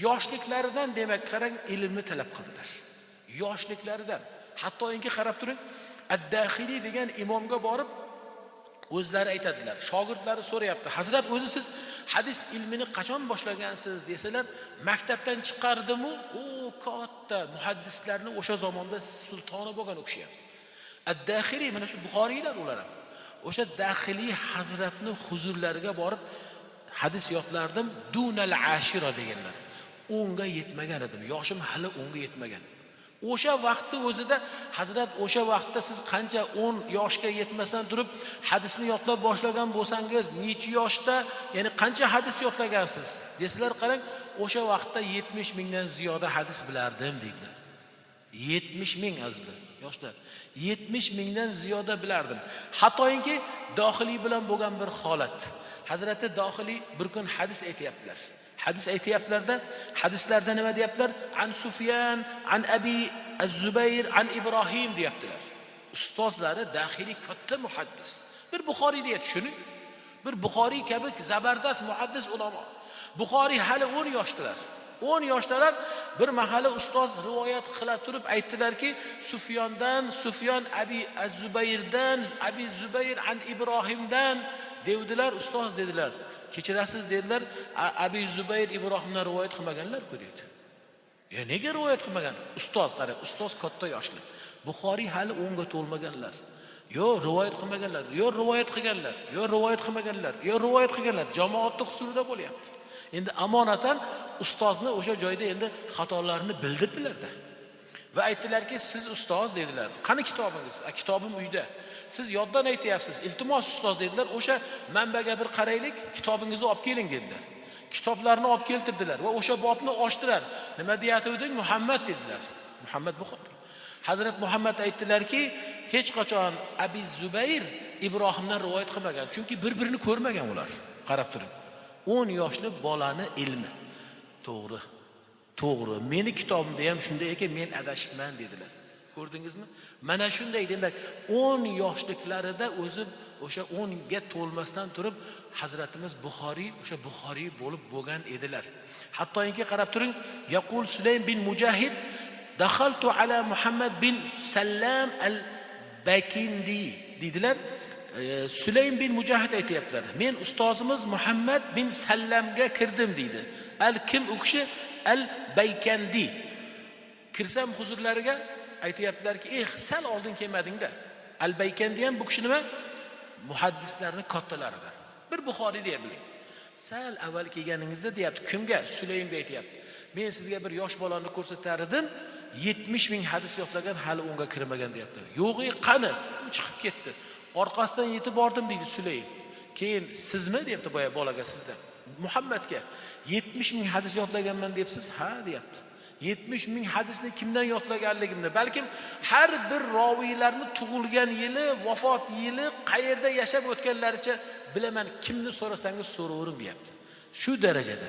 Yoshliklaridan, demak, qarang, ilmni talab qildilar. Yoshliklaridan. Hattoki qarab turing, Ad-Daxiliy degan imomga borib o'zlari aytadilar. Shogirdlari so'rayapti. Hazrat, o'zi siz hadis ilmini qachon boshlagansiz desalar, maktabdan chiqardimu, u katta muhaddislarni o'sha zamonda sultoni bo'lgan u kishi ham. Ad-Daxiliy, mana shu Buxoriylar ular ham. O'sha Daxiliy hazratni huzurlariga borib hadis yodlardim, dunal ashira deganlar. 10ga yetmagan edim. Yoshim hali 10ga yetmagan. O'sha vaqtni o'zida hazrat, o'sha vaqtda siz qancha 10 yoshga yetmasdan turib hadisni yodlab boshlagan bo'lsangiz, necha yoshda, ya'ni qancha hadis yodlagansiz desalar, qarang, o'sha vaqtda 70 mingdan ziyoda hadis bilardim deydilar. 70 ming, azizlar, yoshlar. 70 mingdan ziyoda bilardim. Hattoki Dohiliy bilan bo'lgan bir holat. Hazrati Dohiliy bir kun hadis aytyaptilar. Hadis aytyaptilarda, hadislarda nima deyaptilar? An Sufyan, an Abi Az-Zubayr, an Ibrohim deyaptilar. Ustozlari Daxiliy katta muhaddis. Bir Buxoriy deya tushuning. Bir Buxoriy kabi zabardast muhaddis ulamo. Buxoriy hali 10 yoshdilar. 10 yoshdalar, bir mahali ustoz rivoyat qila turib aytdilarki, Sufyondan, Sufyon Abi Az-Zubayrdan, Abi Zubayr an Ibrohimdan devdilar, ustoz dedilar. Kechirasiz dedilar, Abi Zubayr Ibrohimdan rivoyat qilmaganlar-ku dedi. Ya nega rivoyat qilmagan? Ustoz qarang, ustoz katta yoshli. Buxoriy hali 10 ga to'lmaganlar. Yo rivoyat qilmaganlar, yo rivoyat qilganlar, yo rivoyat qilmaganlar, yo rivoyat qilganlar. Jamoatni huzurida bo'lyapti. Endi amonatan ustozni o'sha joyda endi xatolarini bildirdilar-da. Va aytdilarki, siz ustoz dedilar. Qani kitobingiz? A, kitobim uyda. Siz yoddan aytyapsiz. Iltimos ustoz dedilar. O'sha manbaga bir qaraylik, kitobingizni olib keling dedilar. Kitoblarni olib keltirdilar va o'sha bobni ochdilar. Nima deyatuvding? Muhammad dedilar. Muhammad Buxoriy. Hazrat Muhammad aytdilarki, hech qachon Abi Zubayr Ibrohimdan rivoyat qilmagan, chunki bir-birini ko'rmagan ular. Qarab turing. 10 yoshli bolani ilmi. To'g'ri. To'g'ri. Meni kitobimda ham shunday ekan, men adashibman dedilar. Ko'rdingizmi? Mana shunday, demak, 10 yoshliklarida o'zi o'sha 10 ga to'lmasdan turib Hazratimiz Buxoriy o'sha Buxoriy bo'lib bo'lgan edilar. Hattoki qarab turing, Yaqul Sulaym bin Mujahid dakhaltu ala Muhammad bin Sallam al-Bakindi deydilar. Sulaym bin Mujahid aytyaptilar. Men ustozimiz Muhammad bin Sallamga kirdim deydi. Al kim u kishi? Al-Baykandi. Kirsam huzurlariga aytyaptilarki, "Eh, sal oldin kelmading-da." Al-Baykandi ham bu kishi nima? Muhaddislarning kattalaridan. Bir Buxoriy deya biling. Sal avval kelganingizda deyapti, kimga? Sulaymga aytyapti. Men sizga bir yosh bolani ko'rsatar edim, 70 ming hadis yodlagan, hali unga kirmagan deyaptilar. Yo'g'i, qani? U chiqib ketdi. Orqasidan yetib bordim deydi Sulaym. Keyin sizmi deyapti boya bolaga sizdan. Muhammadga 70 ming hadis yodlaganman debsiz, ha deyapti. 70 ming hadisni kimdan yodlaganligimni, balkim har bir roviylarni tug'ilgan yili, vafot yili, qayerda yashab o'tganlaricha bilaman, kimni so'rasangiz so'ravering deyapti. Shu darajada.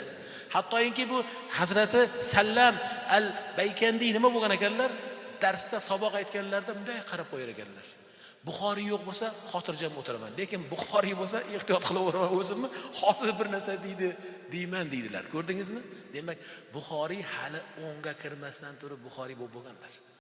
Hattoki bu Hazrati Sallam al-Baykandi nima bo'lgan ekanlar? Darsda saboq aytganlarida bunday qarab qo'yar ekanlar. Buxoriy yo'q bo'lsa xotirjam o'tiraman, lekin Buxoriy bo'lsa ehtiyot qilaveraman o'zimni, hozir bir narsa deydi deyman deydilar. Ko'rdingizmi? Demak, Buxoriy hali 10 ga kirmasdan turib Buxoriy bo'lib bo'lganlar.